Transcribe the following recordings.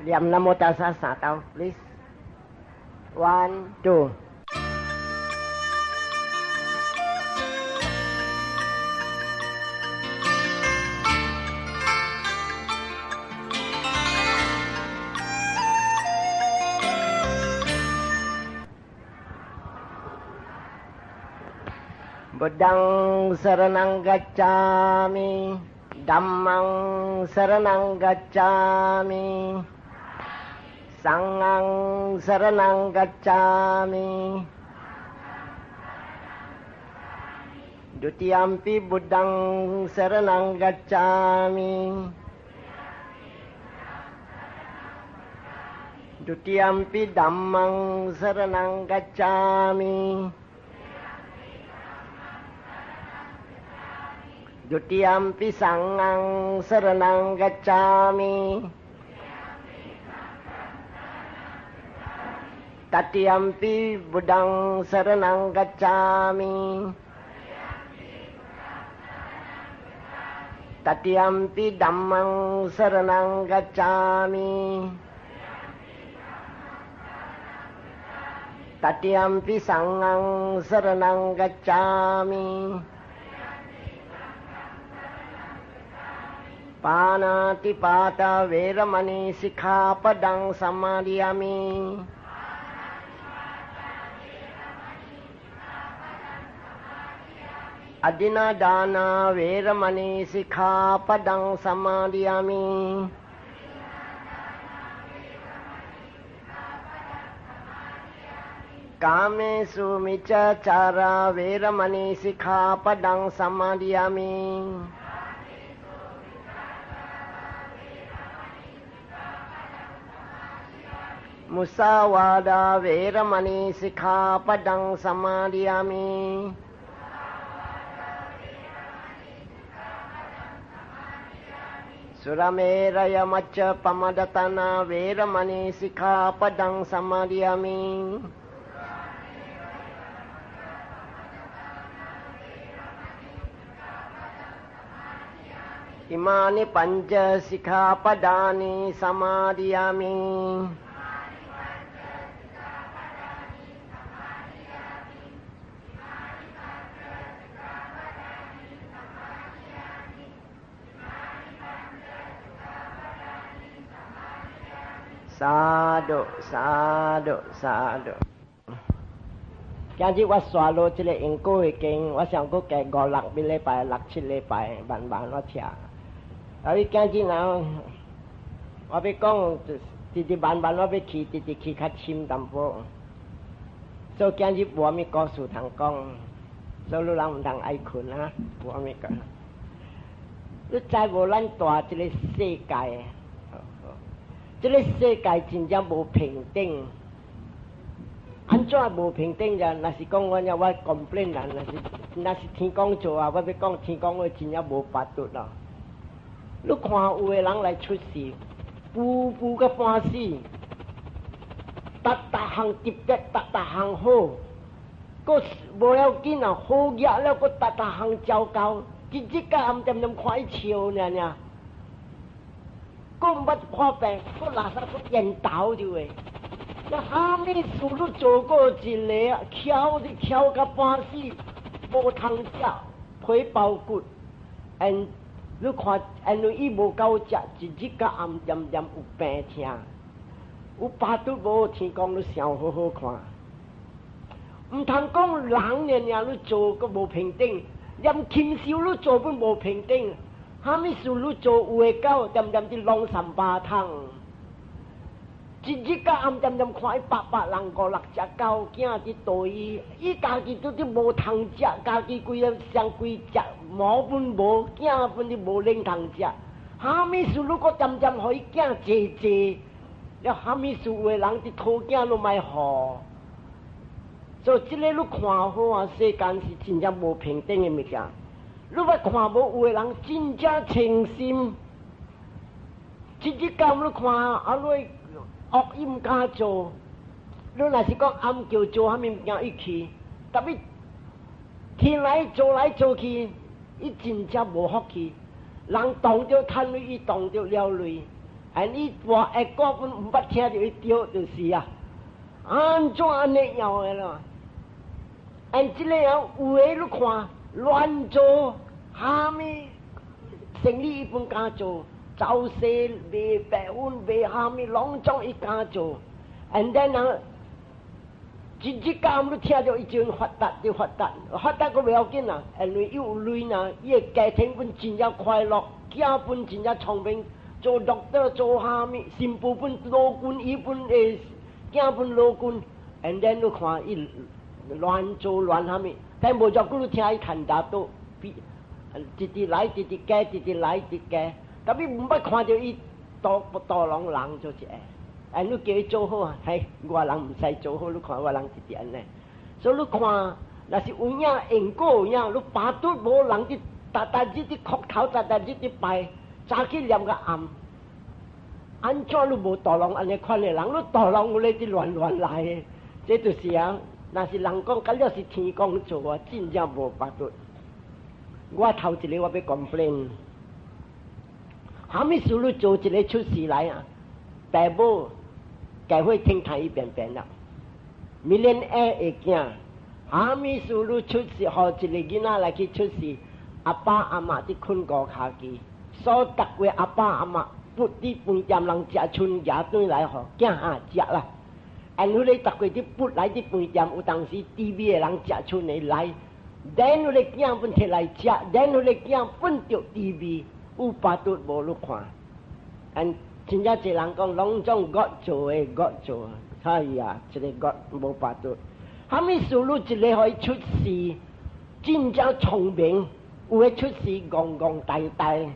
念南無塔薩三兜，please。One, two。Buddhang saranang gacchami, Dhammang saranang gacchami, Sanghang saranang gacchami. Dutiyampi Buddhang saranang gacchami. Dutiyampi Dhammang saranang gacchami. Dutiyampi Sanghang saranang gacchami. Tatiyampi Buddhang saranang gacchami. Tatiyampi Dhammang saranang gacchami. Tatiyampi Sanghang saranang gacchami. Panatipata veramani sikkhapadang samadiyami. Adinnadana veramani sikkhapadang samadiyami. Kamesu miccacara veramani sikkhapadang samadiyami. Musavada veramani sikkhapadang samadiyami. Surameraya majjapamadatthana veramani sikkhapadang samadiyami. Imani panca sikkhapadani samadiyami. Sadhu sadhu sadhu。今日我刷落這個因果的經，我想閣加五六個禮拜、六七禮拜，慢慢我聽。啊！你今日呢，我欲講，直直慢慢我欲去，直直去較深淡薄。所以今日無啥物故事通講，所以你人毋通愛睏啊，無啥物講。你知無咱蹛這個世界？這個世界真正無平等。按怎無平等就？若是講我我 complain 啊，若是天公做啊，我欲講天公話真正無法度咯。你看有的人來出世，步步閣半死，逐逐項特別，逐逐項好，閣無要緊啊，好額了，閣逐逐項糟糕，一日到暗恬恬看伊笑爾爾。閣毋捌看病，閣垃圾閣煙頭就會。那啥物事你做過一个，巧你巧甲半死，無通食，皮包骨，and 你看，因為伊無夠食，一日到暗恬恬有病痛，有巴肚無？天公你想好好看，毋通講人爾爾你做閣無平等，連禽獸你做本無平等。啥物事你做有會到，恬恬佇攏三巴桶。一日到暗恬恬看伊百百人五六隻狗囝佇對伊，伊家己都佇無通食，家己規个上規隻毛本無，囝本都無奶通食。啥物事你閣恬恬予伊囝濟濟，了啥物事有的人佇討囝攏莫予。所以這个你看好啊，世間是真正無平等的物件。你欲看無有的人真正清心，一日到你看啊，你惡伊毋敢做，你若是講暗叫做啥物物件伊去，特別天來做來做去，伊真正無福氣。人當著趁鐳，伊當著了鐳。啊，你跋會過本毋捌聽著伊著就是啊，按怎按呢樣的咯？按這个啊，有的你看亂做，蝦米生理伊本敢做，走勢賣白粉賣蝦米，攏總伊敢做。And then 啊，一日到暗你聽著伊真發達，就發達，發達閣袂要緊啊，因為伊有錢啊，伊的家庭本真正快樂，囝本真正聰明，做 doctor 做蝦米，新婦本老君，伊本會囝本老君，and then 你看伊亂做亂蝦米，但無遮久你聽伊牽達到，比直直來直直加，直直來直加，特別毋捌看著伊多多攏人做一個。哎，你叫伊做好啊？嘿，我人毋使做好，你看我人直直按呢。所以你看，若是有影因果有影，你巴肚無人佇逐逐日佇磕頭，逐逐日佇拜，早起念到暗，按怎你無導龍按呢款的人？你導龍有咧佇亂亂來的，這就是啊。若是人講，敢了是天公做啊，真正無巴肚。我頭一个我欲 complain，蝦米事你做一个出事來啊？爸母教會聽睇伊便便啦，millionaire 的囝，蝦米事你出事，予一个囡仔來去出事，阿爸阿媽佇睏五跤機，所以逐月阿爸阿媽不佇飯店人食賰舉轉來予囝啊食啦。and 彼個逐月佇不來佇飯店，有當時 TV 的人食賰的來，then 彼个囝本摕來食，then 彼个囝本著 TV，有巴肚無你看，and 真正濟人講，攏總 God 做的，God 做，哎呀，這个 God 無巴肚。蝦米事你一个予伊出事，真正聰明，有的出事戇戇呆呆，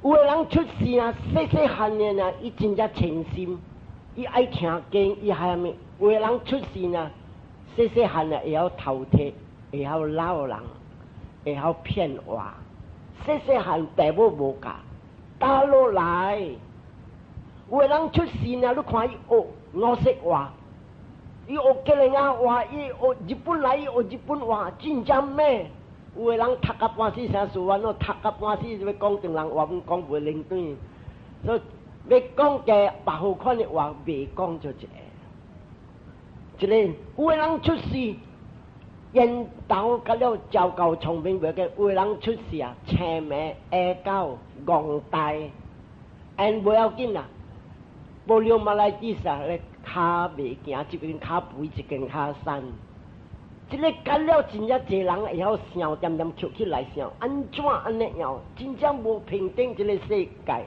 有的人出事啊，細細漢的啊，伊真正誠心，伊愛聽經，伊還物？有的人出事呢，細細漢啊，會曉偷提，會曉鬧人，會曉騙話，細細漢爸母無教。打落來，有的人出事呢，你看伊學五色話，伊學吉蘭話，伊學日本來，伊學日本話，真正咩？有的人讀甲半死，啥事完咯？讀甲半死，欲講唐人話，講袂靈轉，所以欲講嘅白好款的話，袂講就一个。一个有的人出事，緣投甲了糟糕聰明袂嘅，有的人出事啊，青盲下狗戇呆，and 無要緊啦，poliomyelitis 啊，咧跤袂行，一邊跤肥，一邊跤瘦。這个甲了真正濟人會曉想，恬恬抾起來想，按怎按呢樣，真正無平等這个世界。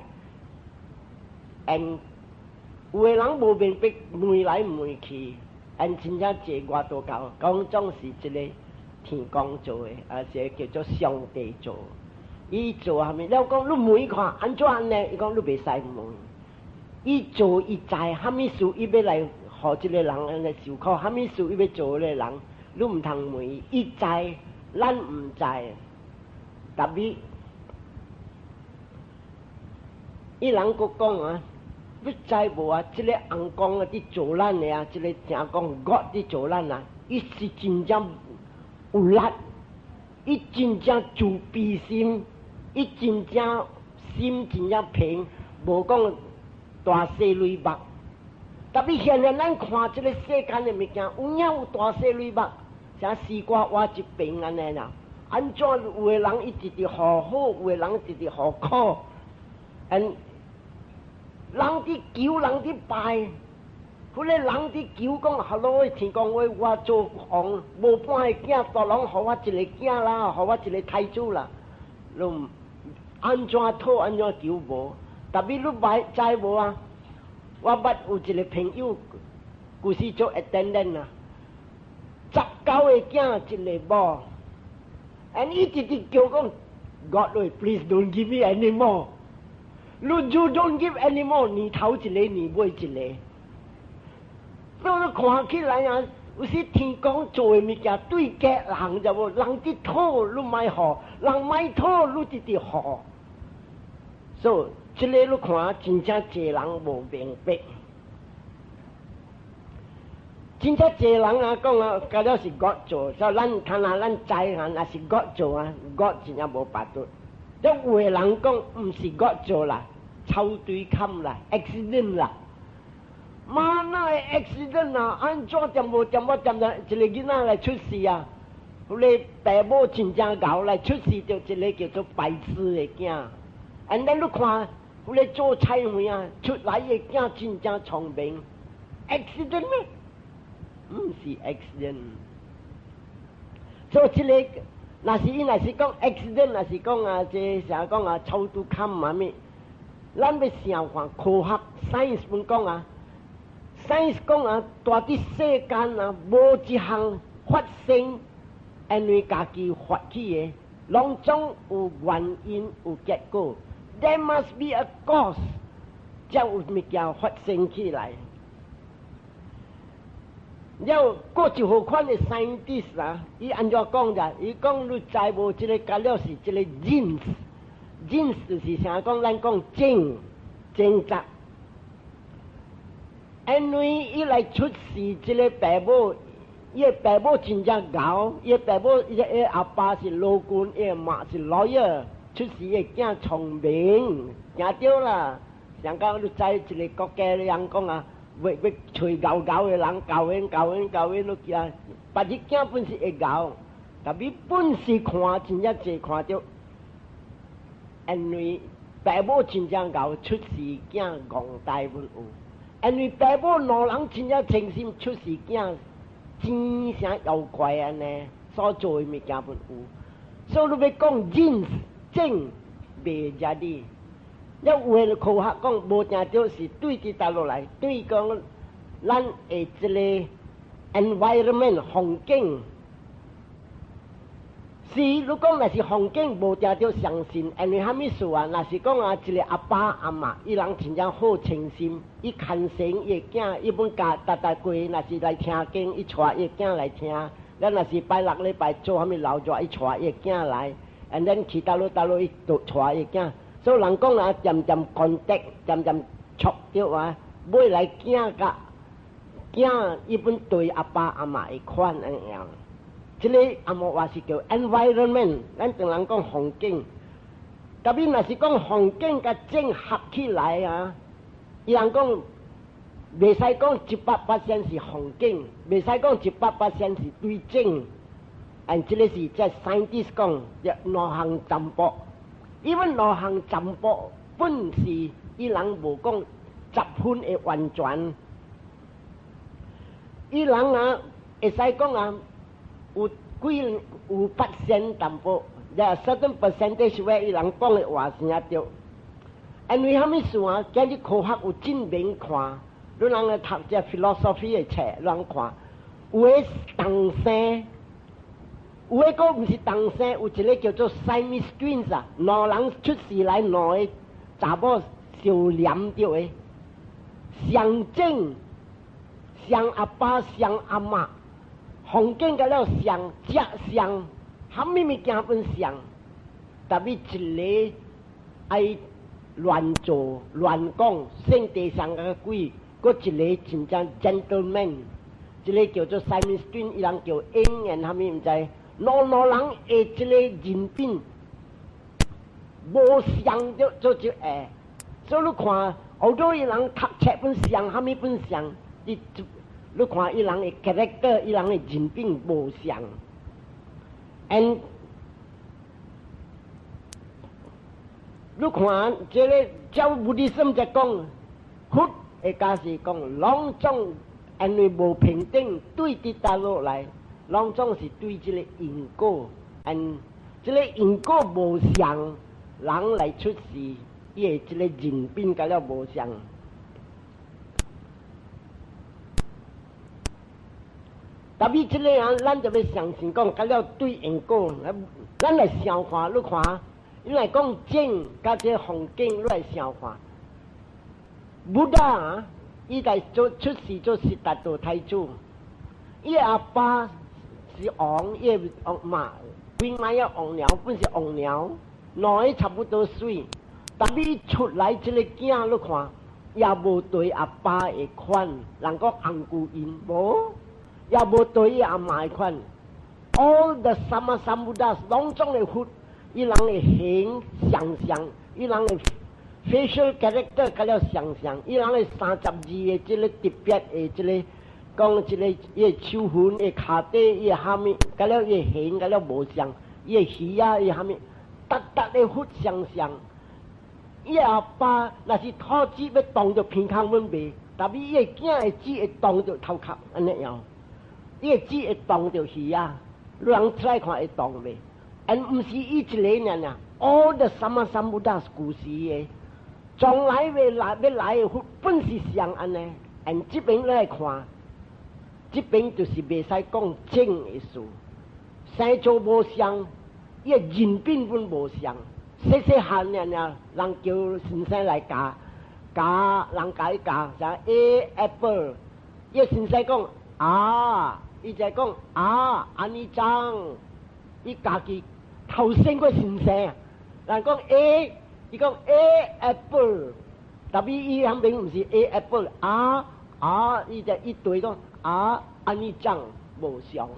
and 有的人無明白，問來問去，and 真正濟外道教，講總是這个天公做的，啊是叫做上帝做。伊做蝦米？了講你問看，按怎按呢？伊講你袂使問。伊做伊知，蝦米事伊欲來予這个人按呢受苦，蝦米事伊欲做這个人，你毋通問。伊知，咱毋知。特別，伊人閣講啊，你知無啊？這个尪公啊，佇做咱的啊，這个聽講 God 佇做咱啊，伊是真正有力，伊真正慈悲心，伊真正心真正平，無講大細雷目。特別現在咱看這个世間的物件，有影有大細雷目，像絲瓜挖一邊按呢啦。按怎有的人伊直直予好，有的人直直予苦。嗯，人佇求，人佇拜，彼个人佇求講，Hello，天公話我做王，無半个囝，大攏予我一个囝啦，予我一个太子啦，攏按怎討按怎求無？特別你拜知無啊？我捌有一個朋友，舊時做 attendant 啊，19個囝一个某，and 伊直直叫講，God please don't give me any more。你 you don't give any more，年頭一個，年尾一個。所以看起來啊，有時天公做的物件對格人知無？人佇討你莫予，人莫討你直直予。所以這个你看，真正濟人無明白。真正濟人啊講啊，甲了是 God 做，所以咱看下咱知啊，若是 God 做啊，God 真正無巴肚。這有的人講毋是 God 做啦，臭對坎啦，accident 啦。媽那 accident 啊，按怎掂無掂我掂著一個囡仔來出世啊？彼個爸母真正𠢕來出世，就一個叫做白痴的囝。And then 你看，彼個做菜園啊，出來的囝真正聰明。accident 咩？毋是 accident。所以這個，若是伊若是講 accident，若是講啊，這啥講啊，臭拄坎嘛物，咱欲想看科學 science 本講啊，science 講啊，蹛佇世間啊，無一項發生，因為家己發起的，攏總有原因有結果。There must be a cause，才有物件發生起來。了，閣一號款的 scientist 啊，伊按怎講者？伊講你知無？這个甲了是這个 genes，genes 就是啥講？咱講種種質。因為伊來出世，這个爸母，伊个爸母真正𠢕，伊个爸母伊個阿爸是勞軍，伊个媽是 lawyer，出世个囝聰明，驚著啦。上講你知一个國家的人講啊。欲欲揣𠢕𠢕的人，教𪜶教𪜶教𪜶，你驚，別日囝本是會𠢕，但伊本是看真正濟看著，因為爸母真正𠢕出世囝戇呆本有，因為爸母兩人真正清心出世囝真啥妖怪按呢，所做的物件本有，所以你欲講 genes 種袂遮爾。有的科學講無定著是對佇佗落來，對講咱的這个 environment 環境，是你講若是環境無定著相信，因為啥物事啊？若是講啊，一个阿爸阿媽，伊人真正好清心，伊牽成伊的囝，伊本教逐逐過，若是來聽經，伊帶伊的囝來聽。咱若是拜六禮拜做啥物勞作，伊帶伊的囝來，and then 去佗落佗落，伊都帶伊的囝。所以人講啊，漸漸 contact，漸漸觸著啊，尾來囝佮囝伊本對阿爸阿媽的款按樣。這个紅毛話是叫 environment，咱唐人講環境。特別若是講環境佮種合起來啊，伊人講袂使講100%是環境，袂使講100%是對種。and 這个是這 scientist 講，兩項淡薄，因為兩項淡薄本是伊人無講十分的完全。伊人啊會使講啊，有幾有 percent 淡薄，有 certain percentage 話伊人講的話是對。因為啥物事啊？今日科學有證明看，你人來讀這 philosophy 的冊，人看有的同生，有的閣毋是同生，有一个叫做 Siamese twins 啊，兩人出世來兩个查某相連著的，相種、相阿爸、相阿媽，環境甲了相，食相，啥物物件本相，特別一个愛亂做亂講，性地上個鬼，閣一個真正 gentleman，這个叫做 Siamese twin，伊人叫英言，啥物毋知，兩兩人的這个人品無相著做就會，所以你看，好多伊人讀冊本相，啥物本相，你看伊人的 character，伊人的人品無相，and 你看這个照 Buddhism 在講，佛的教示講，攏總因為無平等對佇佗落來，攏總是對這个因果，and 這个因果無相，人來出世，伊的這个人品甲了無相。特別這个人，咱就欲相信講，甲了對因果，咱來想看，你看，你來講種佮這環境，你來想看。Buddha 伊來做出世做悉達多太子，伊阿爸是王，伊個媽本來要王鳥，本是王鳥，兩个差不多媠，但伊出來這个囝，你看，也無對阿爸的款，人講紅姑因無。也無對伊阿媽的款，All the Sammasambuddhas 攏總的佛，伊人的形相相，伊人的 facial character 較了相像，伊人的32个這个特別的這个講這个伊的手痕、伊的跤底、伊的蝦米，較了伊的形較了無相，伊的耳仔、伊蝦米，逐逐个佛相像。伊阿爸若是吐舌欲動著鼻孔阮袂，但是伊的囝的舌會動著頭殼按呢樣，伊的舌會動著耳仔，你人出來看會動袂？And 毋是伊一个爾爾，all the Sammasambuddha 舊時的，將來欲來欲來的佛本是像按呢。And 這邊你來看，這邊就是袂使講正的事，生做無相，伊的人品本無相。細細漢爾爾，人叫先生來教，教人教伊教，像 A apple，伊先生講啊，伊就講啊，按呢張，伊家己頭先個先生，人講 A，伊講 A apple，但是伊肯定毋是 A apple，啊啊，伊就一對講啊，按呢張無相，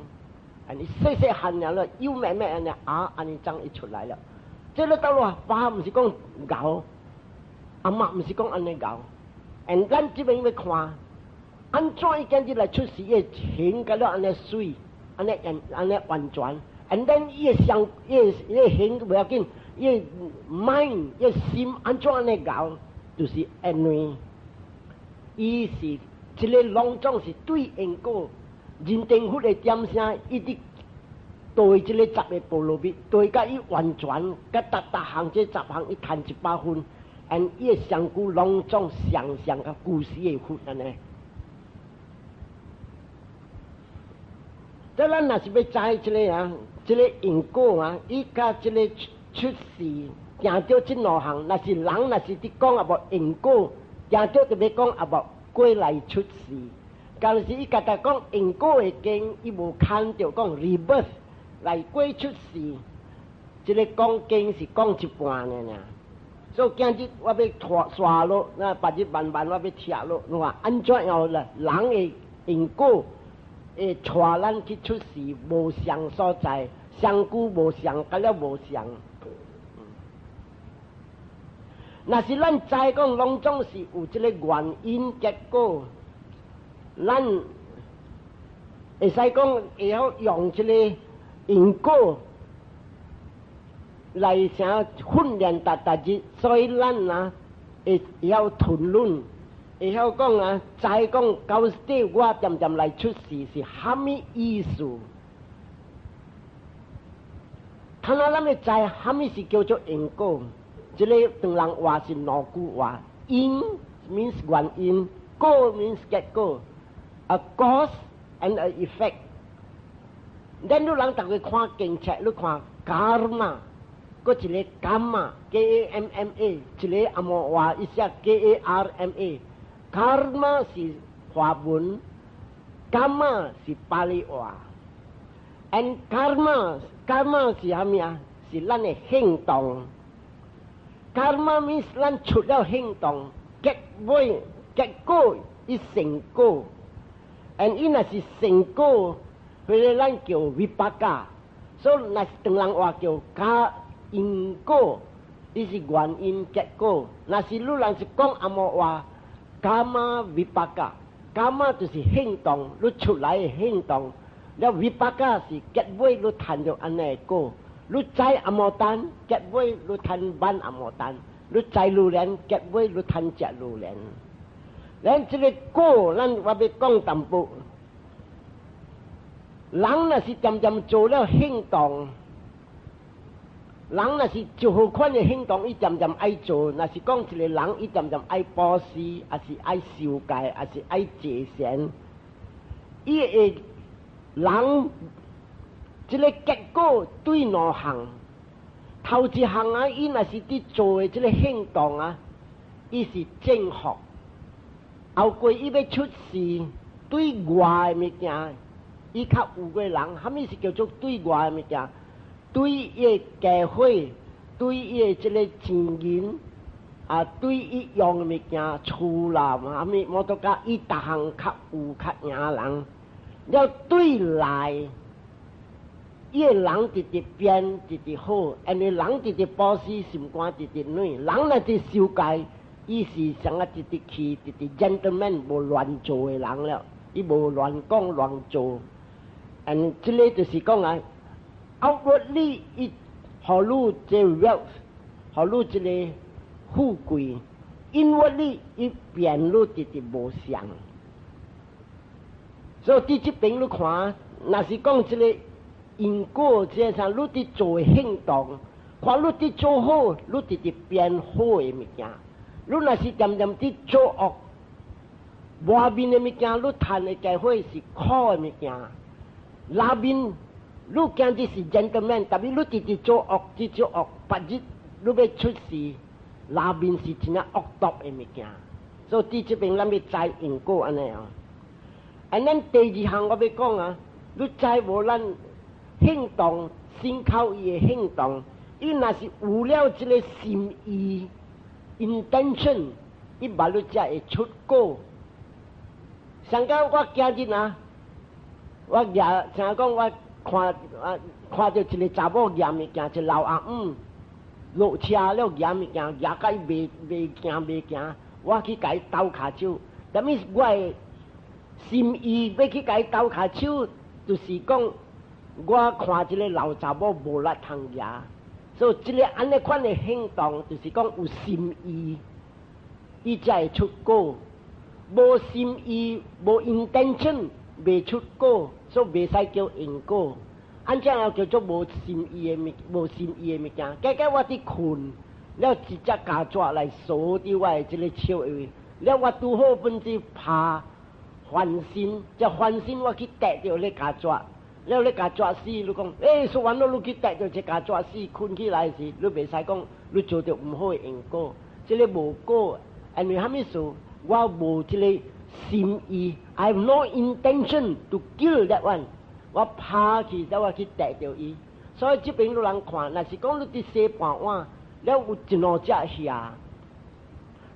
按呢細細漢爾了，又咩咩按呢啊，按呢張伊出來了。這個道路爸毋是講𠢕，阿媽毋是講按呢𠢕，and 咱這邊欲看，按怎伊今日來出世的形甲了按呢媠，按呢按呢完全，and then 伊的相，伊的形無要緊，伊的 mind，伊的心按怎按呢𠢕，就是因為伊是這个攏總是對因果認定佛的點聲，伊佇對這个十个波羅蜜，對甲伊完全，佮逐逐項這十項伊趁100分，and 伊的身軀攏總相像佮舊時的佛按呢。這咱若是欲知這个啊，這个因果啊，伊佮這个出世行著這兩項，若是人若是佇講啊無因果，行著就欲講啊無過來出世。但是伊家己講因果的經，伊無牽著講 rebirth 來過出世，這个講經是講一半爾爾。所以今日我欲拖煞落，那別日慢慢我欲拆落，你看按怎樣啦？人的因果會帶咱去出世，無相所在，身軀無相，佮了無相。若是咱知講攏總是有這个原因結果，咱會使講會曉用這個因果來啥訓練逐逐日，所以咱啊會曉吞論，會曉講啊，知講到底我漸漸來出世是蝦米意思？睇下咱會知蝦米是叫做因果？這个唐人話是兩句話，因 means 原因，果 means 結果，a cause and a effect。咱你人逐个看經冊，你看 karma，閣一个 kamma，K A M M A，一个紅毛話伊寫 K A R M A，karma 是華文，kamma 是巴利話。And karma，karma 是蝦米啊？是咱的行動。Karma means 咱出了行動，結尾結果伊成果，and 伊若是成果，彼个咱叫 vipaka，所以若是唐人話叫加因果，伊是原因結果。若是你若是講紅毛話，kamma vipaka，kamma 就是行動，你出來的行動，了 vipaka 是結尾你趁著按呢果。你栽紅毛丹，結尾你趁挽紅毛丹；你栽榴蓮，結尾你趁食榴蓮。咱這个果，咱我欲講淡薄。人若是漸漸做了行動，人若是就好款的行動，伊漸漸愛做。若是講一個人，伊漸漸愛布施，抑是愛受戒，抑是愛坐禪，伊會人。這个結果對兩項，頭一項啊，伊若是佇做的這个行動啊，伊是正福。後過伊欲出世，對外的物件，伊較有個人，蝦米是叫做對外的物件？對伊的家伙，對伊的這个錢銀，啊，對伊用的物件，厝啦，蝦米摩托車，伊逐項較有較贏人。了對內，伊个人直直變，直直好，因為人直直布施，心肝直直軟。人若佇受戒，伊是啥個直直去，直直 gentleman 無亂做的人了，伊無亂講亂做。And 這個就是講啊，outwardly 伊予你這 wealth，予你這個富貴，inwardly 伊變你直直無相。所以佇這邊你看，若是講這個因果，這啥，你佇做行動，看你佇做好，你直直變好的物件。你若是恬恬佇做惡，外面的物件，你趁的機會是苦的物件。內面你今日是 gentleman，但是你直直做惡，直做惡，別日你欲出世，內面是真正惡毒的物件。所以佇這邊咱欲知因果按呢哦。啊，咱第二項我欲講啊，你知無咱行動，身口意的行動，伊若是有了這個心意 intention，伊捌你才會出果。上講我今日啊，我舉，像講我看啊，看著一個查某舉物件，一個老阿姆落車了舉物件，舉甲伊袂袂行袂行，我去共伊兜跤手，但是我的心意欲去共伊兜跤手，就是講我看這個老查某無力通舉，所以這個按呢款的行動，就是講有心意，伊才會出果。無心意，無 intention，袂出果，所以袂使叫因果。按怎樣叫做無心意的物，無心意的物件？結果我佇睏，了一隻虼蚻來趖佇我的這個手位，了我拄好本子拍翻身，這翻身我去綴著咧虼蚻，了咧虼蚻死，你講，欸，說完了你去綴著這虼蚻死，睏起來時，你袂使講你做著毋好的因果，這個無果，因為啥物事？我無這個心意，I have no intention to kill that one。我拍去，了我去綴著伊。所以這邊有人看，若是講你佇洗盤碗，了有一兩隻蝦，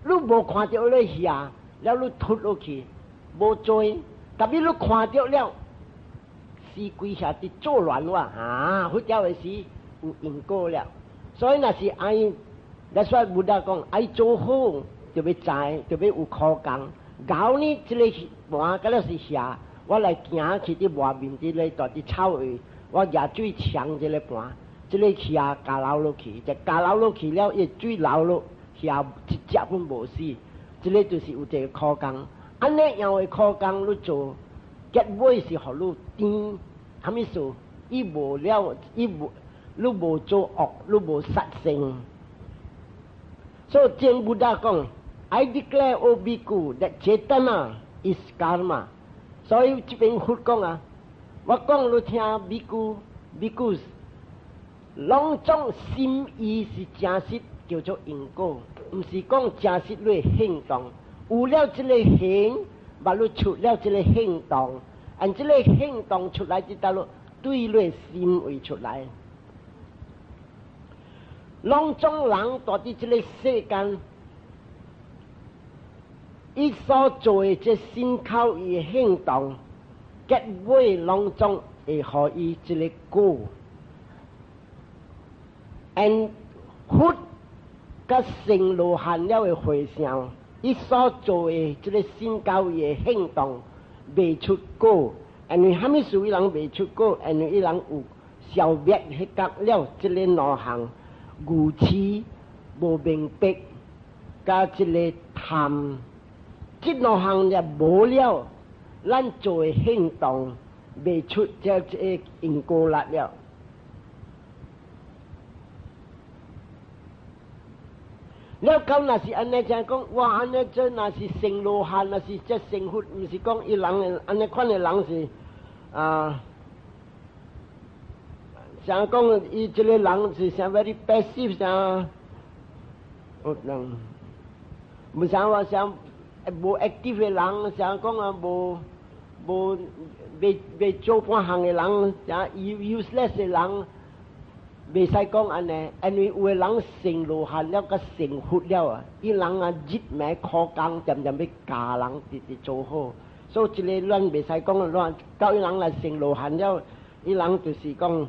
你無看著咧蝦，了你吐落去，無罪。但是你看著了，死鬼蝦佇作亂我，啊，彼條的時有因果了。所以若是愛，that's why Buddha 講愛做好，就欲知，就欲有苦工。𠢕呢，這個盤敢若是蝦，我來行去佇外面佇咧蹛佇草位，我舉水沖這個盤，這個蝦咬流落去，就咬流落去了，伊水流落，蝦一隻攏無死。這個就是有一個苦工。按呢樣的苦工你做，結尾是予你甜，啥物事？伊無了，伊無，你無做惡，你無殺生。所以正 Buddha 講，I declare, O bhikkhu, that cetana is karma。所以這邊佛講啊，我講你聽，bhikkhu，bhikkhus，攏總心意是真實，叫做因果，毋是講真實你行動。有了這個行，捌你出了這個行動，按這個行動出來，就得咯，對你心會出來。攏總人蹛佇這個世間，伊所做的這身口意行動，結尾攏總會予伊這個果。And 佛佮聖羅漢了的和尚，伊所做的這個身口意的行動，袂出果。因為啥物事伊人袂出果？因為伊人有消滅彼覺了這個兩項愚癡無明白，佮這個貪，這兩項若無了，咱做的行動袂出這這個因果力了。了到若是按呢這講，哇按呢這若是聖羅漢，若是這成佛，毋是講伊人按呢款的人是啊，像講伊這個人是啥 very passive 啥，有人，無像話像無 active 的人，像講啊無無袂袂做半項的人，像 useless 的人。袂使講按呢，因為有的人成羅漢了，佮成佛了啊！伊人啊日暝苦工，恬恬欲教人，直直做好。所以這個咱袂使講亂，到伊人來成羅漢了，伊人就是講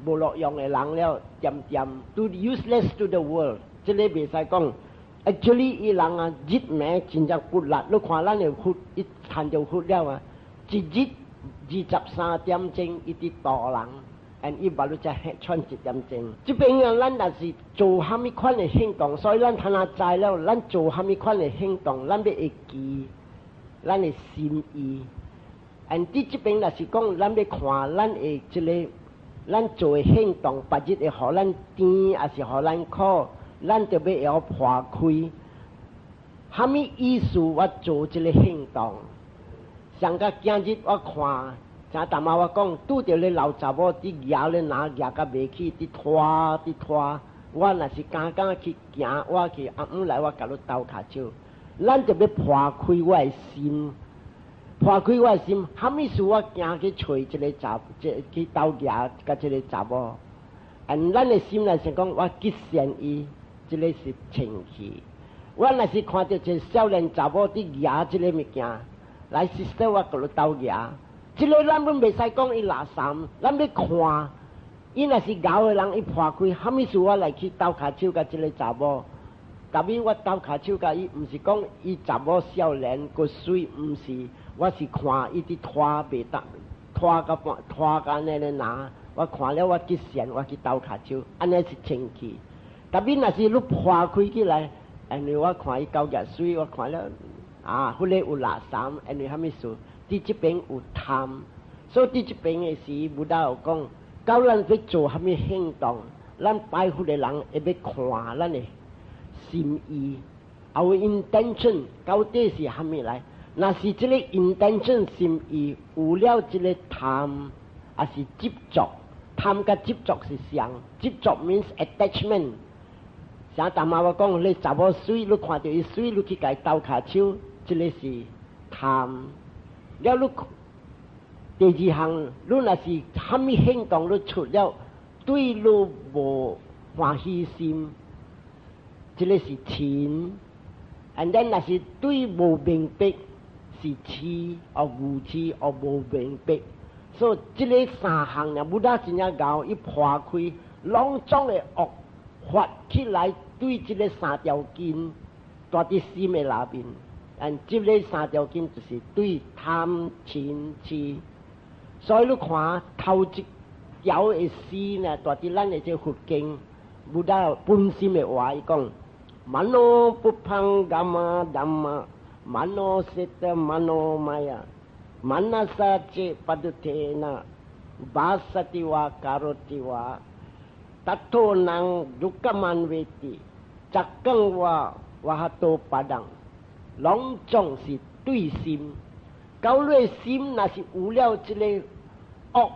無路用的人了，漸漸都 useless to the world。這个袂使講，actually 伊人啊，日暝真正骨力，你看咱的佛，伊看著佛了啊，一日23點鐘伊佇度人，and 伊捌你才喘一點鐘。這邊啊，咱若是做蝦米款的行動，所以咱通仔知了，咱做蝦米款的行動，咱欲會記咱的心意。and 佇這邊若是講，咱欲看咱的這个，咱做的行動，別日會予咱甜，抑是予咱苦，咱就欲會曉破開。蝦米意思？我做這个行動，上個今日我看，像淡仔我講，拄著咧老查某佇蜈咧拿蜈甲袂起，佇拖佇拖。我若是敢敢去行，我去阿姆來，我共你鬥跤手。咱就欲破開我的心，破開我的心，蝦米事我行去揣這个查，這去鬥蜈共這个查某。and 咱的心內想講，我結善伊，這个是清氣。我若是看著一个少年查某佇蜈這个物件，來 sister 我共你鬥蜈，這个咱攏袂使講伊垃圾，咱欲看，伊若是𠢕的人，伊破開，蝦米事我來去鬥跤手共這个查某。特別我鬥跤手共伊，毋是講伊查某少年閣媠，毋是，我是看伊佇拖袂當，拖甲半拖甲按呢咧拿，我看了我結善，我去鬥跤手，按呢是清氣。特別若是你破開起來，因為我看伊夠額媠，我看了啊，彼个有垃圾，因為蝦米事？佇這邊有貪，所以佇這邊的時，Buddha 有講，教咱欲做蝦米行動，咱拜佛的人會欲看咱的心意，our intention 到底是蝦米來？若是這个 intention 心意有了這个貪，抑是執著，貪佮執著是相，執著 means attachment。像淡仔我講，你查某媠，你看著伊媠，你去共伊鬥跤手，這个是貪。了你第二項，你若是蝦米行動你出了，對你無歡喜心，這个是嗔。and then 若是對無明白是痴，或愚痴，或無明白。所以這个三項呢，Buddha 真正𠢕，伊破開攏總的惡發起來，對這个三條根，蹛佇心的內面。and 這个三條根就是對貪嗔痴。所以你看頭一條的詩呢，蹛佇咱的這佛經，Buddha 本心的話，伊講：mano pubbhaṅgama dhamma, mano citta manomaya, manasa ca padutthena, bhāsati vā karoti vā, tatho naṃ dukkhamanveti, cakkhaṃ vā vahato padaṃ。攏總是對心，到你心若是有了這个惡，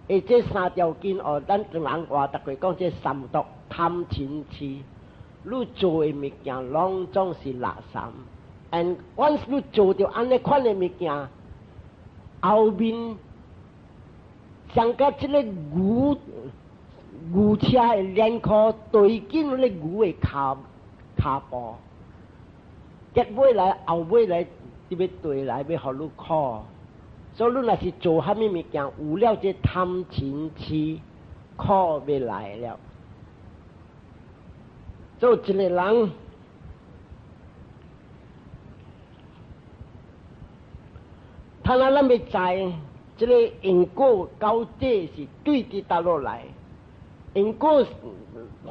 的這三條根哦，咱唐人話逐個講這三毒貪嗔痴，你做的物件攏總是垃圾。and once 你做著按呢款的物件，後面像佮這个牛牛車的鏈箍對緊咧牛的跤跤步。結尾來後尾來，就欲對來欲予你苦。所以你若是做蝦米物件，有了這貪嗔痴，苦欲來了。做一个人，他若咱欲知這个因果到底是對佇佗落來，因果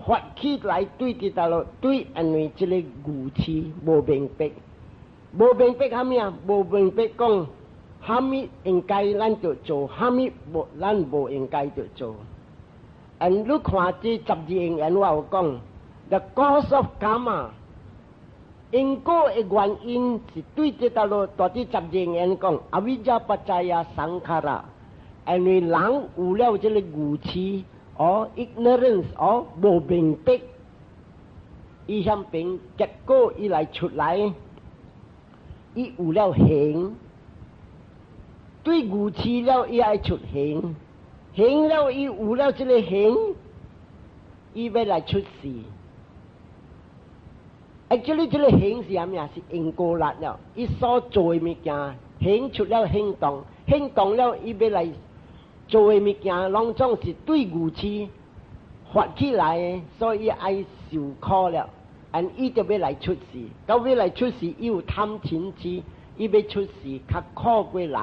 發起來對佇佗落，對，因為這個愚痴無明白，無明白蝦米啊？無明白講蝦米應該咱著做，蝦米無咱無應該著做。and 你看這十二因緣，我有講，the cause of karma，因果的原因是對佇佗落，蹛佇十二因緣講，avijjā paccayā saṅkhārā，因為人有了這个愚痴。or ignorance，哦，無明白，伊向邊結果伊來出來，伊有了行，對愚痴了伊愛出行，行了伊有了這个行，伊欲來出世。Actually，這个行是啥物啊？是因果力了，伊所做的物件，行出了行動，行動了伊欲來。做的物件攏總是對愚癡發起來的，所以愛受苦了。and 伊就欲來出世，到欲來出世，伊有貪嗔癡，伊欲出世較苦過人。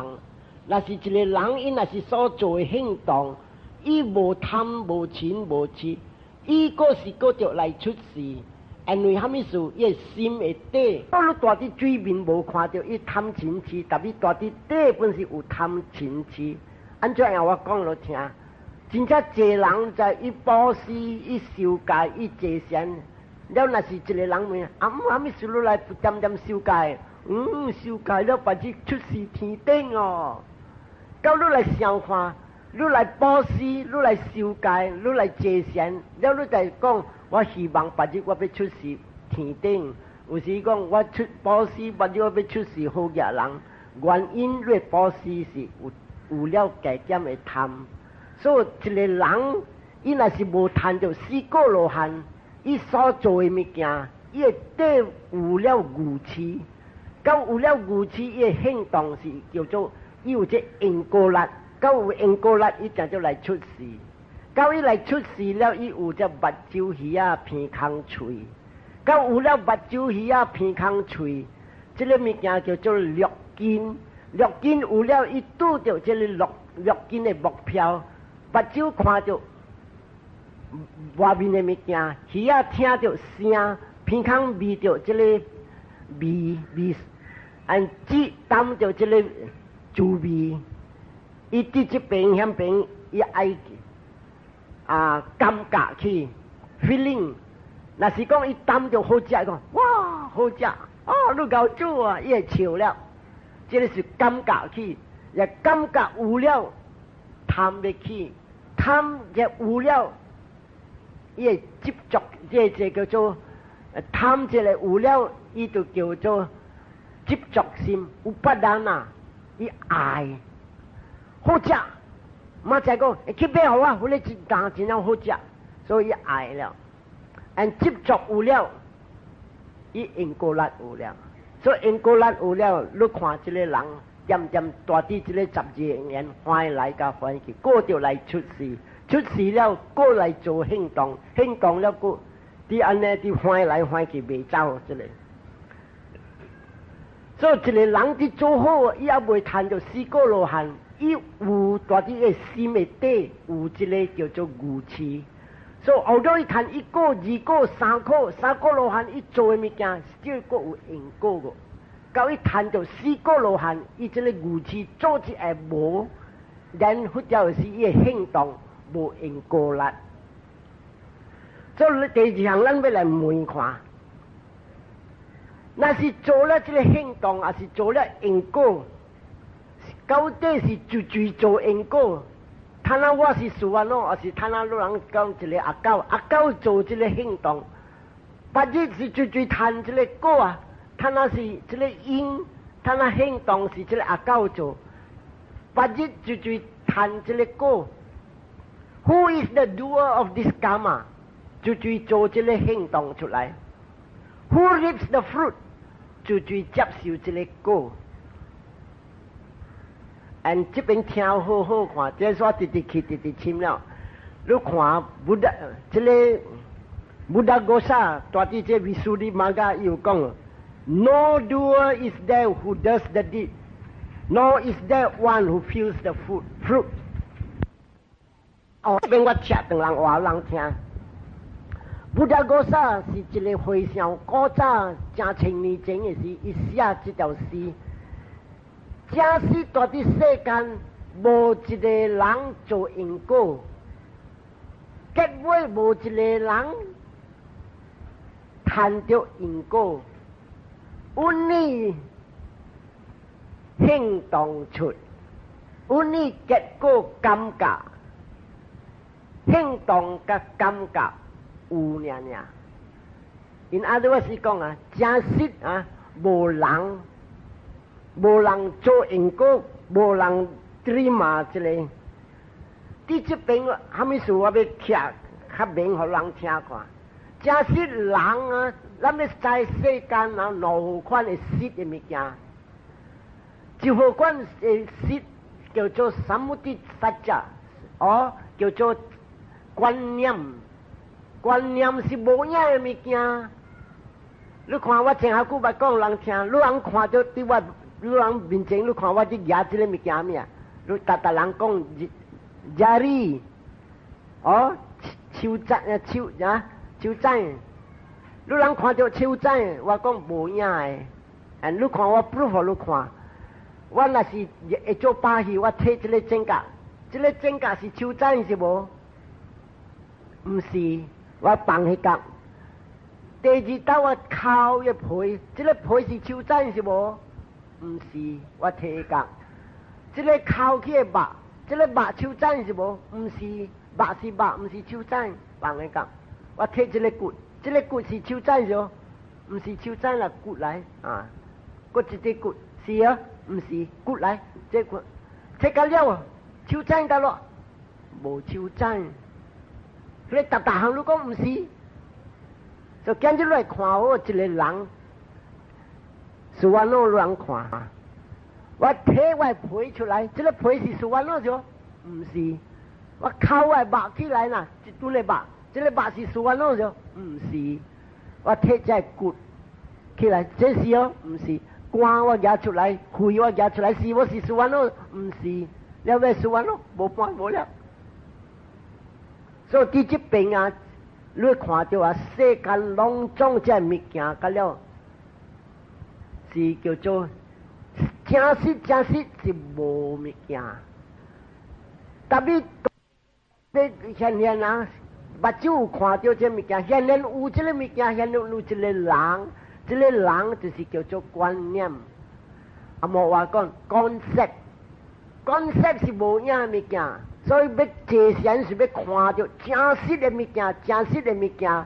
若是一個人，伊若是所做的行動，伊無貪無嗔無癡，伊閣是閣著來出世。因為啥物事？伊的心會底，你蹛佇水面無看著伊貪嗔癡，但伊蹛佇底本是有貪嗔癡。按怎樣我講予聽？真正濟人在伊布施、伊受戒、伊坐禪。了若是一個人問，啊，啥物事你來恬恬受戒？受戒了，別日出世天頂哦。到你來想看，你來布施，你來受戒，你來坐禪，了你就講，我希望別日我欲出世天頂。有時講我出布施，別日我欲出世好額人。原因你布施是有了加減的貪，所以一個人伊若是無貪著四果羅漢，伊所做的物件，伊會底有了愚癡，到有了愚癡，伊的行動是叫做伊有這因果力，到有因果力，伊定就來出世。到伊來出世了，伊有這目睭耳仔鼻空喙，到有了目睭耳仔鼻空喙，這个物件叫做六根。六根有了，伊拄著這个六根的目標，目睭看著外面的物件，耳仔聽著聲，鼻孔聞著這個味味，按舌擔著這個滋味，伊佇這邊遐邊，伊愛啊感覺去 feeling。若是講伊擔著好食，講哇好食，哦你𠢕煮啊，伊會笑了。這个是感覺去，也感覺有了貪欲起，貪也有了，伊會執著，這叫做貪這個有了，伊就叫做執著心，upādāna，伊愛好食，媽仔講去買予我，彼个一擔真正好食，所以伊愛了。and 執著有了，伊因果力有了，所以因果力有了，你看這個人恬恬蹛佇這個十二因緣，歡來佮歡去，閣著來出世，出世了，閣來做行動，行動了閣佇按呢佇歡來歡去袂走這個。所以一個人佇做好，伊猶未趁著四果羅漢，伊有蹛佇個心的底有這个叫做愚癡。所以後來伊趁一果、二果、三果、三果羅漢，伊做的物件，這個有因果個。到伊趁著四果羅漢，伊這个愚癡做一下無，然後就是伊的行動無因果力。所以第二項，咱欲來問看，若是做了這个行動，抑是做了因果，到底是絕對做因果？他那我是數安喏，抑是他那路人講一个阿狗，阿狗做這个行動，別日是絕對趁這个果啊！他那是這个因，他那行動是這个阿狗做，別日絕對趁這个果。Who is the doer of this karma？絕對做這个行動出來。Who reaps the fruit？絕對接受這个果。and 這邊聽好好看，這煞直直去直直深了。你看 Buddha 這个 Buddhaghosa，蹛佇這 Visuddhimagga 有講：No doer is there who does the deed, nor is there one who feels the fruit。哦，這邊我切斷人話人聽。Buddhaghosa 是一个和尚，古早成千年前的時，伊寫這條詩。假使蹛佇世間無一個人做因果，結尾無一個人趁著因果，only 行動出，only 結果感覺，行動佮感覺有爾爾。In other words 是講啊，真實啊，無人。無人做因果，無人 terima 這个。佇這邊，啥物事我欲徛較明，予人聽看。假使人啊，咱欲知世間人兩款的實的物件，一號款的實叫做 sammuti sacca，哦，叫做觀念，觀念是無影的物件。你看我前下久捌講人聽，你人看著佇我，你人面前，你看我佇舉這個物件咩？你逐逐人講 jari，哦，手指啊手啊手指，你人看著手指，我講無影的，啊，你看我 proof 予你看，我若是會做把戲，我提這個指甲，這個指甲是手指是無？毋是，我放彼角。第二道我敲一皮，這個皮是手指是無？毋是，我提角。這個敲起的肉，這個肉手指是無？毋是，肉是肉，毋是手指，放彼角。我提這個骨，這個骨是手指是無？毋是手指啦，骨來啊，骨一隻骨是啊，毋是骨來，這骨提個了，手指得咯，無手指。你逐逐項你講毋是，就今日來看好一個人，是我老人看，我提我皮出來，這個皮是是我老咗？毋是，我敲我肉起來啦，一頓的肉，這個肉是是我老咗？毋是，我提這骨起來，這是哦，毋是，肝我舉出來，肺我舉出來，是我是是我老？毋是，了尾是我老？無半無了。所以佇這邊啊，你看著啊，世間攏總這物件，甲了是叫做真實真實是無物件。特別你現現啊，目睭有看著這物件，現現有這個物件，現現有這個人，這個人就是叫做觀念。啊，無話講 concept，concept 是無影物件。所以欲坐禪是欲看著真實的物件，真實的物件。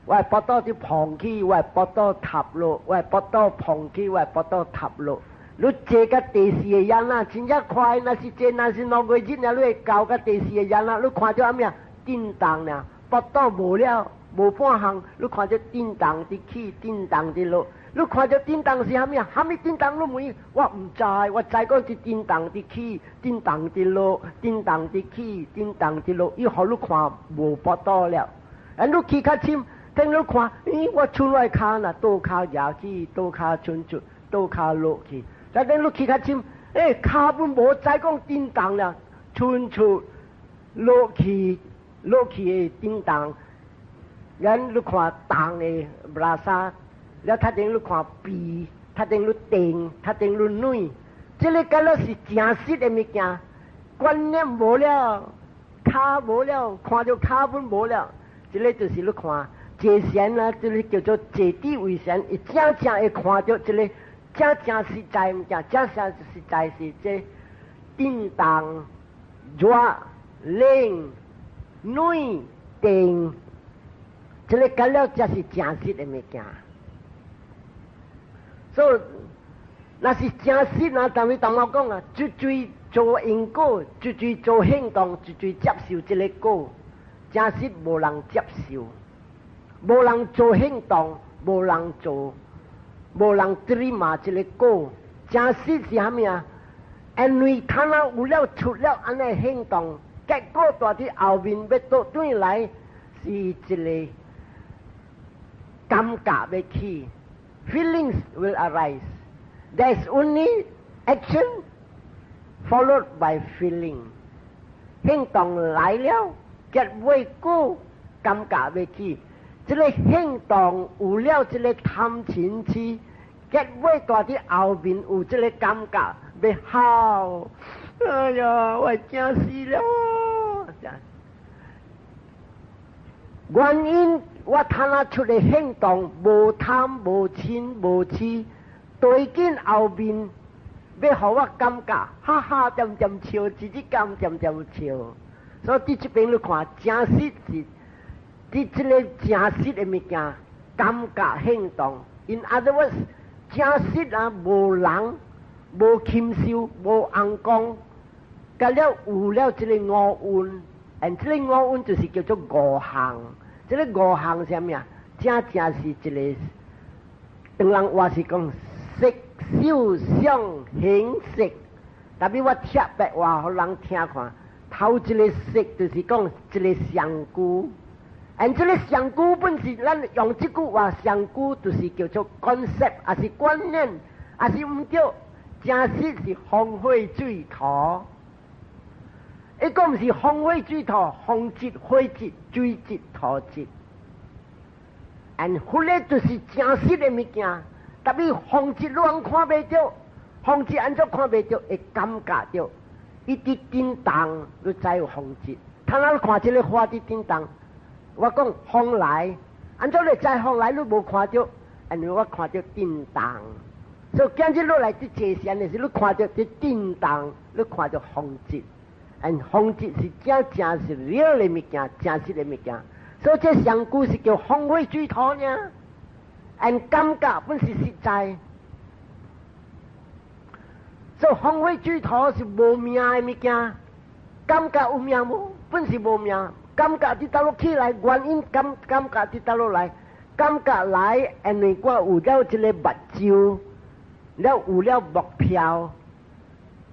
我的腹肚就膨起，我的腹肚塌落，我的腹肚膨起，我的腹肚塌落。你坐到第四個絳啊，真正快！若是坐，若是2個月日，你會到到第四個絳啊，你看著啥物啊？震動爾，腹肚無了，無半項，你看著震動佇起，震動佇落。你看著震動是啥物啊？啥物震動？你問我毋知，我知講是震動佇起，震動佇落，震動佇起，震動佇落。伊予你看無腹肚了，啊，你去較深，等你看，咦，我伸我跤若倒跤舉起，倒跤伸出，倒跤落去。但等你去較深，欸，跤本無知講震動了，伸出落去，落去的震動。咱你看動的 rasa。了，頭前你看肥，頭前你定，頭前你軟，這個敢若是真實的物件，觀念無了，跤無了，看著跤本無了，這個就是你看坐禪啊，這個叫做坐智慧禪，伊正正會看著這個正正實在物件，正正實在是這震動、熱、冷、軟、定，這個敢了才是真實的物件。所以，若是真實啊，但是同我講啊，絕對做因果，絕對做行動，絕對接受這個果。真實無人接受，無人做行動，無人做，無人 terima 這個果。真實是啥物啊？因為他若有了出了按呢行動，結果蹛佇後面欲倒轉來，是一個感覺欲起。Feelings will arise. There's only action followed by feeling. 行動來了，結尾果感覺欲起。這個行動有了這個貪嗔癡，結尾蹛佇後面有這個感覺，欲哭。哎呀，我驚死了！原因我睇下出的行動無貪無嗔無癡，對緊後面欲予我感覺，哈哈，恬恬笑，一日甘恬恬笑。所以佇這邊你看，真實是佇這個真實的物件，感覺行動。In other words，真實啊，無人，無禽獸，無尪公，甲了有了這個五蘊，and 這個五蘊就是叫做五行。這個五行是啥物啊？正正是一個，當人話是講色、受、想、行、識。特別我特別話予人聽看，頭一个識就是講一个上句，and 這个上句本是咱用這句話上句，就是叫做 concept，抑是觀念，抑是毋對，真實是風火水土。伊講毋是風火水土，風質、火質、水質、土質。and 彼个就是真實的物件，特別風質你看袂著，風質按怎看袂著？會感覺著，伊佇震動，你知有風質。通仔你看這个花佇震動，我講風來，按怎你知風來？你無看著，因為我看著震動。所以今日落來佇坐禪的時，你看著佇震動，你看著風質。and 風質是真正是 real 的物件，真實的物件。所以這上句是叫風火水土爾，and 感覺本是實在。所以風火水土是無名的物件，感覺有名無？本是無名，感覺佇佗落起來，原因感覺佇佗落來，感覺來，因為我有了這个目睭，了有了目標。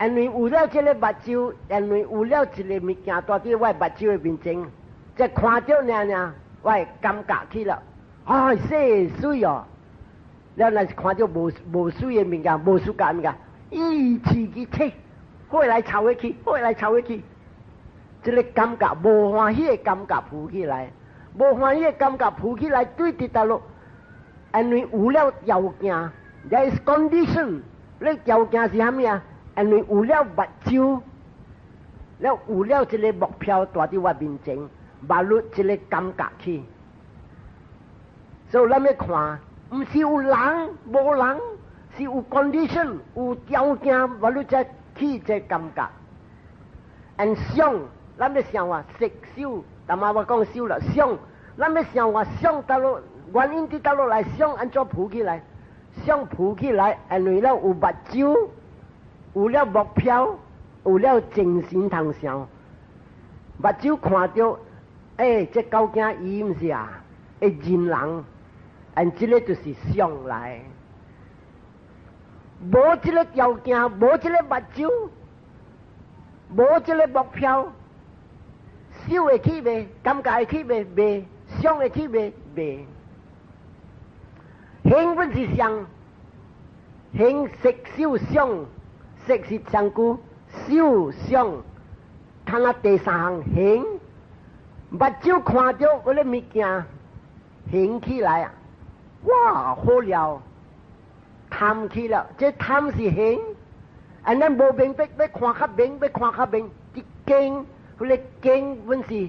因為有了這个目睭，因為有了一个物件，佇佇我目睭的面前，這看著爾爾，我會感覺起了，啊，這媠哦！了若是看著無媠的物件，無相佮物件，咦，刺激切，火來臭下去，火來臭下去，這个感覺無歡喜的感覺浮起來，無歡喜的感覺浮起來，對佇佗落，因為有了條件，there is condition，你條件是啥物啊？因為有了目睭，了有了這个目標佇佇我面前，目睭這个感覺起，所以咱欲看，毋是有人無人，是有 condition 有條件，目睭才起這感覺。and 想，咱欲想話色受，淡仔我講受了想，咱欲想話想佗落，原因佇佗落來想按怎浮起來？想浮起來，因為咱有目睭，有了目標，有了精神通想，目睭看著，欸，這狗囝伊毋是啊，會認人，and 這个就是想來。無這个條件，無這个目睭，無這个目標，想會起袂？感覺會起袂？袂。想會起袂？袂。行本是想，行色受想。色是上句，受想，看啊第三項行，目睭看著彼个物件，行起來啊！哇，好了，貪起了，這貪是行，啊，咱無明白，欲看較明，欲看較明，佇見，彼个見本是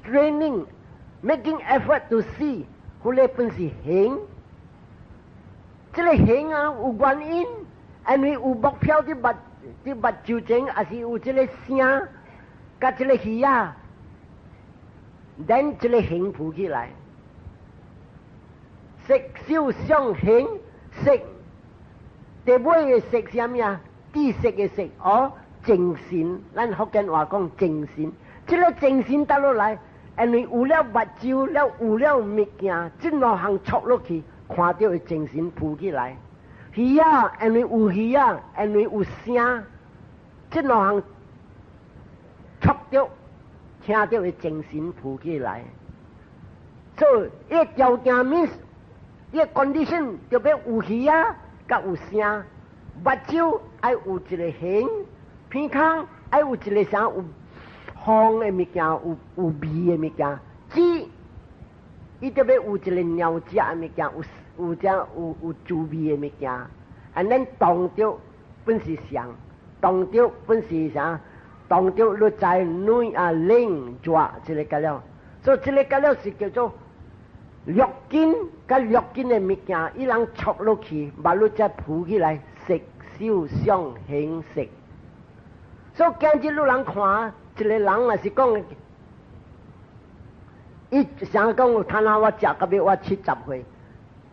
straining，making effort to see，彼个本是行，這个行啊有原因。因為有目標佇目睭前，抑是有這个聲，佮這个耳仔，then 這个行浮起來，色受想行識，第尾的識是啥物啊？知識的識，哦，精神，咱福建話講精神，這个精神佗落來，因為有了目睭，了有了物件，這兩項觸落去，看著的精神浮起來。耳仔，因為有耳仔，因為有聲，這兩項觸著、聽著的精神浮起來。所以，伊條件 means，伊 condition 就欲有耳仔，佮有聲，目睭愛有一个形，鼻孔愛有一个啥有香的物件，有味的物件，舌，伊就欲有一个鳥食的物件，有有這有滋味的物件，啊，咱動著本是想，動著本是啥？動著你知暖啊冷熱這个個了，所以這个個了是叫做六根佮六根的物件，伊人觸落去，目睭才浮起來，色受想行識。所以今日你人看，一个人若是講，伊想講，睇下我食到尾我70歲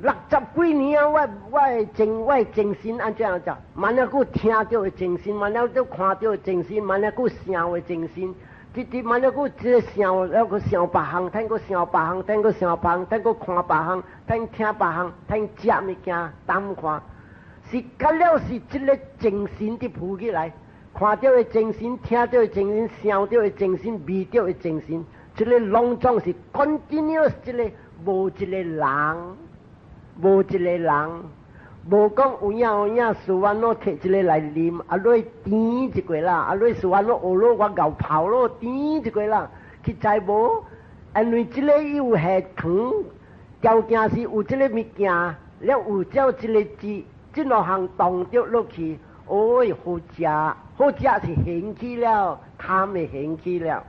，60幾年啊！我的精神按怎樣講？萬了閣聽著的精神，萬了閣看著的精神，萬了閣想的精神，直直萬了閣這个想，了閣想別項，聽閣想別項，聽閣想別項，聽閣看別項，聽聽別項，聽食物件，膽看，是到了是這个精神佇浮起來。看著的精神，聽著的精神，想著的精神，味著的精神，這个攏總是 continuous，這个無一个人，無一個人，無講有影有影，事完咯，提一个來啉，啊，落甜一過啦，啊，落事完咯，學咯，我𠢕泡咯，甜一過啦，去知無？因為這个有下糖，條件是有這个物件，了有照這个字，這兩項動著落去，哦，好食，好食是興起了，貪會興起了。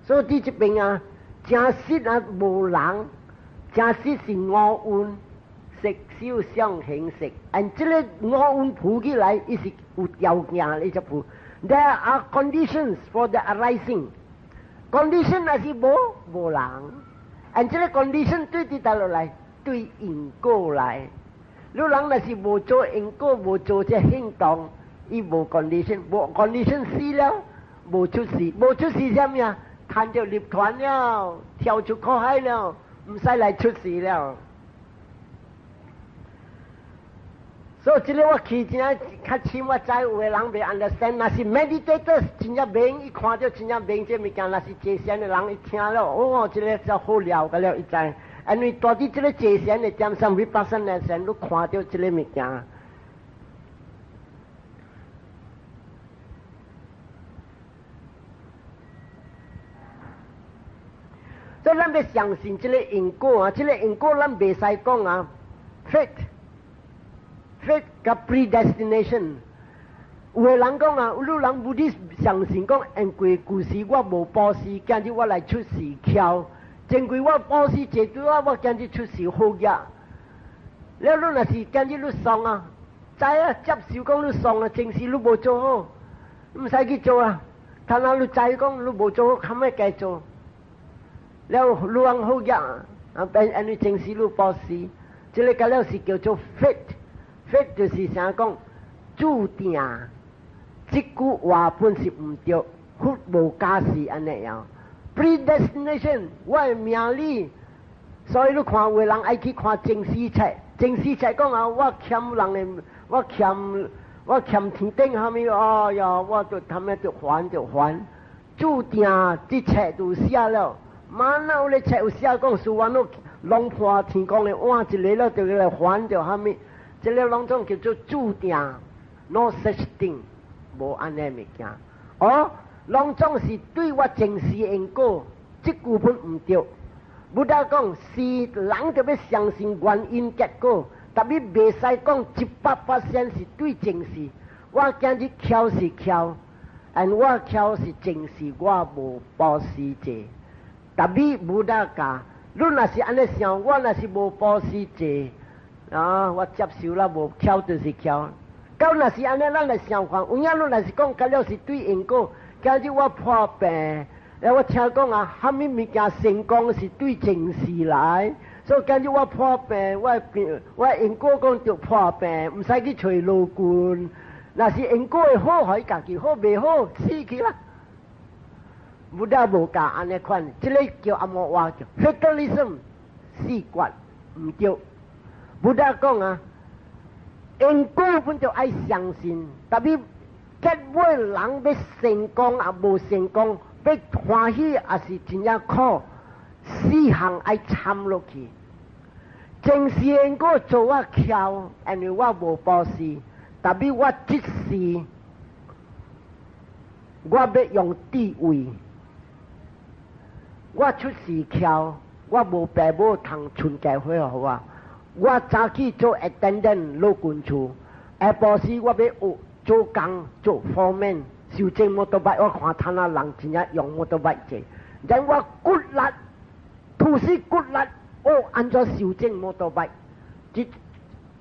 所以佇這邊啊，真實啊無人，真實是五蘊，色受想行識，and 這个五蘊浮起來，伊是有條件你才浮。There are conditions for the arising. Condition 若是無，無人。And 這个 condition 對佇佗落來，對因果來。你人若是無做因果，無做這行動，伊無 condition，無 condition 死了，無出世，無出世啥物啊？趁著涅槃了，跳出苦海了，毋使來出世了。所以這个我去真較深，我知有的人袂 understand，若是 meditators 真正明，伊看著真正明這物件，若是坐禪的人，伊聽了，哦，這个就好了個了，伊知。因為蹛佇這个坐禪的點上，vipassana 的禪，你看著這个物件。所以咱欲相信這个因果啊，這个因果咱袂使講啊，fate。fate 佮 predestination，有的人講啊，有人 Buddhist 相信講，因為舊時我無布施，今日我來出世徼；前幾我布施濟多啊，我今日出世好額。了你若是今日你喪啊，知啊，接受講你喪啊，前世你無做好，毋使去做啊。但若你知講你無做好，較欲加做。了你往好額啊，變因為前世你布施，這个了是叫做 fate。fate 就是啥講注定，這句話本是毋對，佛無教示按呢樣。Predestination，我的命理，所以你看有的人愛去看前世冊，前世冊講啊，我欠人的，我欠天頂蝦米，哎呀，我就他媽就還就還，注定這冊都寫了，馬哪有咧冊有寫講，事完了弄破天公的碗一个了，就來還著蝦米。這个攏總叫做注定，no such thing，無按呢物件。哦，攏總是對我前世因果，這句本毋對。Buddha 講是人著欲相信原因結果，但是袂使講100%是對前世。我今日徼是徼，and 我徼是前世我無布施濟。但是 Buddha 教，你若是按呢想，我若是無布施濟。啊！我接受啦，無徼就是徼。到若是按呢，咱來想看，有影你若是講，到了是對因果，今日我破病，了我聽講啊，蝦米物件成功是對前世來，所以今日我破病，我病，我因果講著破病，毋使去揣勞君。若是因果會好，予伊家己好，袂好死去啦。Buddha 無教按呢款，這个叫按怎話叫 fatalism，死決毋對。Buddha 講啊，因果本就愛相信，特別結尾人欲成功抑無成功，欲歡喜抑是真正苦，四項愛參落去。前世因果做我徼，因為我無布施，特別我這世我欲用智慧，我出世徼，我無爸母通傳家伙予我。我早起做 attendant 老君厝，下晡時我欲學做工做 foreman，修整摩托車，我看他那人真正用摩托車坐，然後我骨力，吐死骨力，學按怎修整摩托車，這，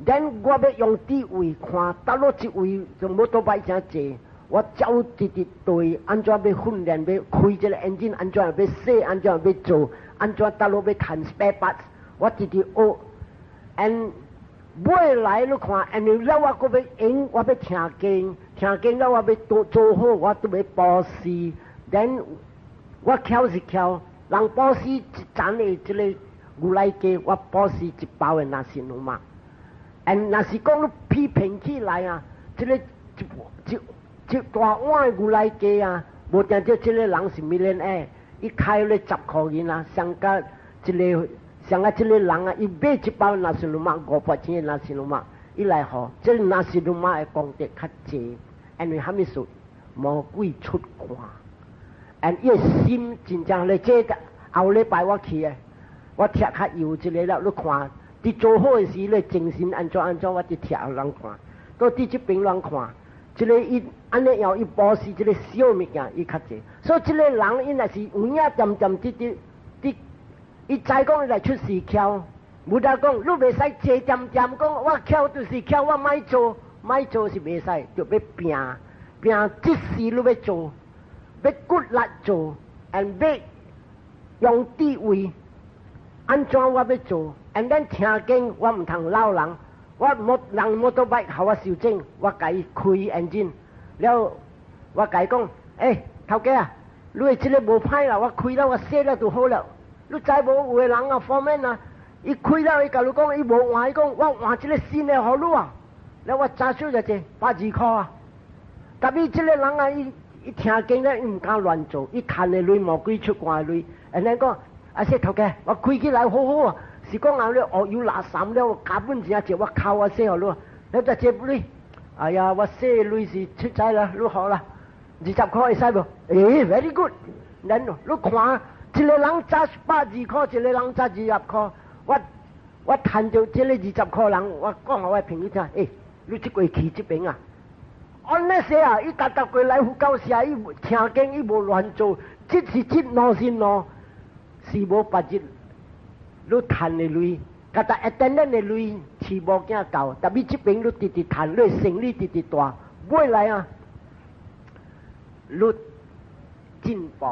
然我欲用智慧看，佗落一位用摩托車怎坐，我照直直對，按怎欲訓練，欲開這个 engine，按怎欲洗，按怎欲做，按怎佗落欲趁 spare parts，我直直學。and 未來你看，因為了我閣欲用，我欲聽經，聽經了我欲做做好，我都欲布施。then 我徼是徼，人布施一盞的這个牛奶雞，我布施一包的 nasi lemak。and 若是講你批評起來啊，這个一一一大碗牛奶雞啊，無定著這個人是 millionaire，伊開咧10箍銀啊，上甲一個上甲這個人啊，伊買一包 nasi lemak 500錢的 nasi lemak，伊來予，這個 nasi lemak 的功德較濟，因為蝦米事？魔鬼出汗，and 伊的心真正咧，這個後禮拜我去的，我貼較幼一個了，你看，佇做好的時，你精神按怎按怎，我佇貼予人看，閣佇這邊人看，這個伊按呢樣伊布施這個小物件，伊較濟，所以這個人伊若是有影恬恬佇佇佇，伊知講伊來出世巧，Buddha 講你袂使坐恬恬講，我巧就是巧，我莫做，莫做是袂使，就欲拚。拚這世你欲做，欲骨力做，and 欲用智慧，按怎我欲做？and 咱聽經，我毋通鬧人，我摩人 motorbike 予我修正，我共伊開 engine，了我共伊講，欸，頭家啊，你的這個無歹啦，我開了我洗了就好了。你知無有的人啊，foreman 啊，伊開了伊共你講，伊無換，伊講我換這個新的予你啊，了我揸手就這120箍啊。特別這個人啊，伊伊聽經咧，伊毋敢亂做，伊趁的鐳魔鬼出汗的鐳，按呢講，啊說頭家，我開起來好好啊，是講啊，你哦有垃圾了，根本真濟，我扣我洗予你，你就借鐳，哎呀，我洗鐳是出在啦，你好啦，20箍會使無？欸，very good，咱你看，一個人賺120箍，一個人賺20箍，我我趁著這個20箍人，我講予我朋友聽，欸，你這過去這邊啊。按呢說啊，伊逐逐過來佛教社，伊聽經，伊無亂做，這是這，那是那，是無別日，你趁的鐳，佮逐一點點的鐳，飼某囝夠，特別這邊你直直趁，你生意直直大，未來啊，你進步，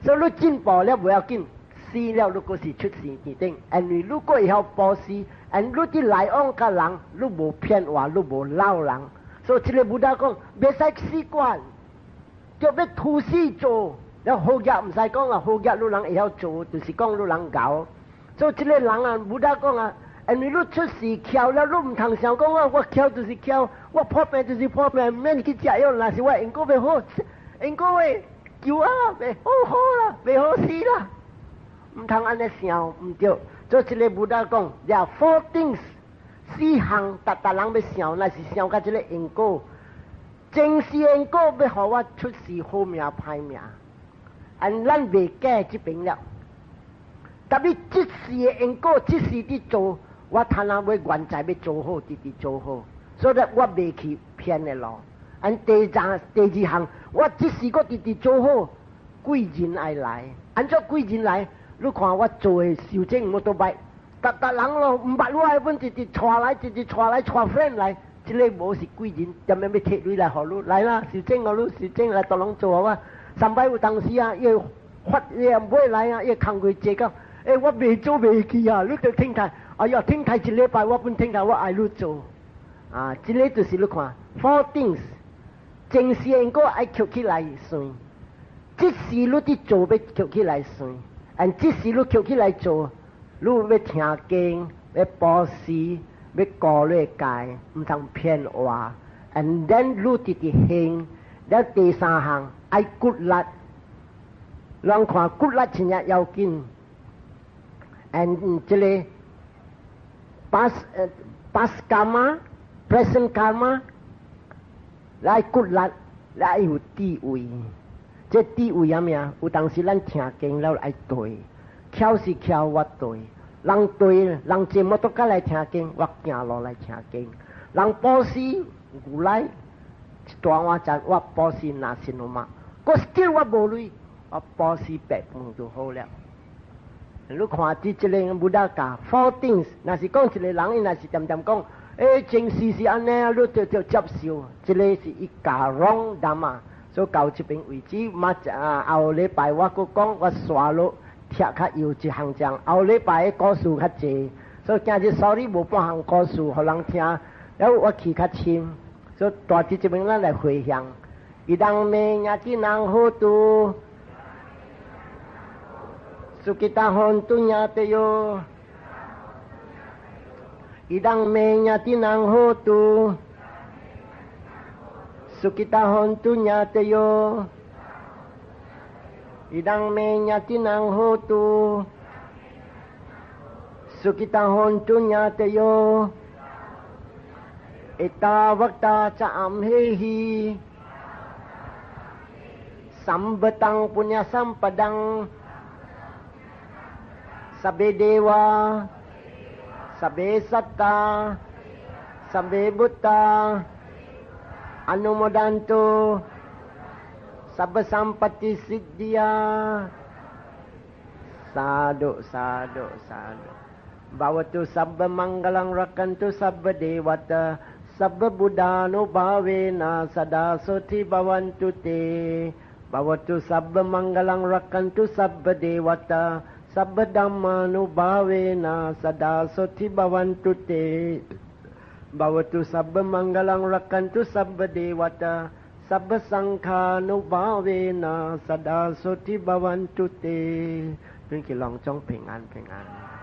所以你進步了無要緊，死了你閣是出世天頂，因為你閣會曉布施，and 你佇來往佮人，你無騙話，你無鬧人，所以這個 Buddha 講，袂使死慣，就欲出世做，了好業毋使講啊，好業你人會曉做，就是講你人𠢕。所以這個人啊，Buddha 講啊，因為你出世巧了，你毋通想講啊，我巧就是巧，我破病就是破病，免去食藥，若是我因果袂好，因果會救啊，袂好好啦，袂好死啦，毋通按呢想，毋對。所以這個 Buddha 講，there are four things，四項，逐逐人欲想，若是想到這個因果，前世因果欲予我出世好命歹命，and 咱袂假這邊了。特別這世的因果，這世佇做，我貪婪欲原在欲做好，直直做好，所以我袂去偏的路。and 第三、第二項，我這世閣直直做好，貴人愛來，按怎貴人來？你看我做的修正 motorbike，逐逐人咯，毋捌我的本直直帶來，直直帶來帶 friend 來，這個無是貴人，點樣欲提鐳來予你來啦？修正予你，修正來都攏做好啊。上擺有當時啊，伊發伊買來啊，伊工課坐到。欸，我袂做袂去啊！你著聽台，哎呀，聽台一禮拜，我本聽台，我愛你做。啊，這個就是你看，four things，前世因果愛抾起來算，這世你佇做欲抾起來算，and 這世你抾起來做，你欲聽經，欲布施，欲顧你戒，毋通騙話，and then 你直直行，了第三項愛骨力，人看骨力真正要緊。and 這個 past karma, present karma 來骨力來有智慧，這智慧啥物啊？有當時咱聽經了愛對，巧是巧我對，人對人坐摩托車來聽經，我行路來聽經。人布施牛奶一大碗盞，我布施 nasi lemak，我 still 我無鐳，我布施白飯就好了。你看佇這個 Buddha 教 four things，若是講一個人，伊若是恬恬講，欸，前世是按呢，你就就接受，這個是伊教 wrong dhamma，所以到這邊為止，嘛啊後禮拜我閣講，我煞落貼較幼一項講，後禮拜的故事較濟，所以今日 sorry 無半項故事予人聽，了我去較深，所以大致這邊咱來回向，伊當メญาตินังโหตุ สุขิตา โหนตุ ญาตโย อิทัง เม ญาตีนัง โหตุ Sukhita hontu ñātayo. Idaṃ me ñātīnaṃ hotu. Sukhita hontu ñātayo. Ettāvatā ca amhehi. Sambhataṃ puññasampadaṃ. Sabbe deva. Sabbe satta. Sabbe bhūta. Anumodantu. Sabba sampatti siddhiya. Sadhu, sadhu, sadhu. Bhavatu sabba maṅgalaṃ rakkhantu sabba devata. Sabba buddhānubhāvena sadā sotti bhavantu te. Bhavatu sabba maṅgalaṃ rakkhantu sabba devata. Sabba dhammānubhāvena sadā sotti bhavantu te. Bhavatu sabba maṅgalaṃ rakkhantu sabba devata. Sabba saṅkhānubhāvena sadā sotti bhavantu te. 願佢攏總平安平安。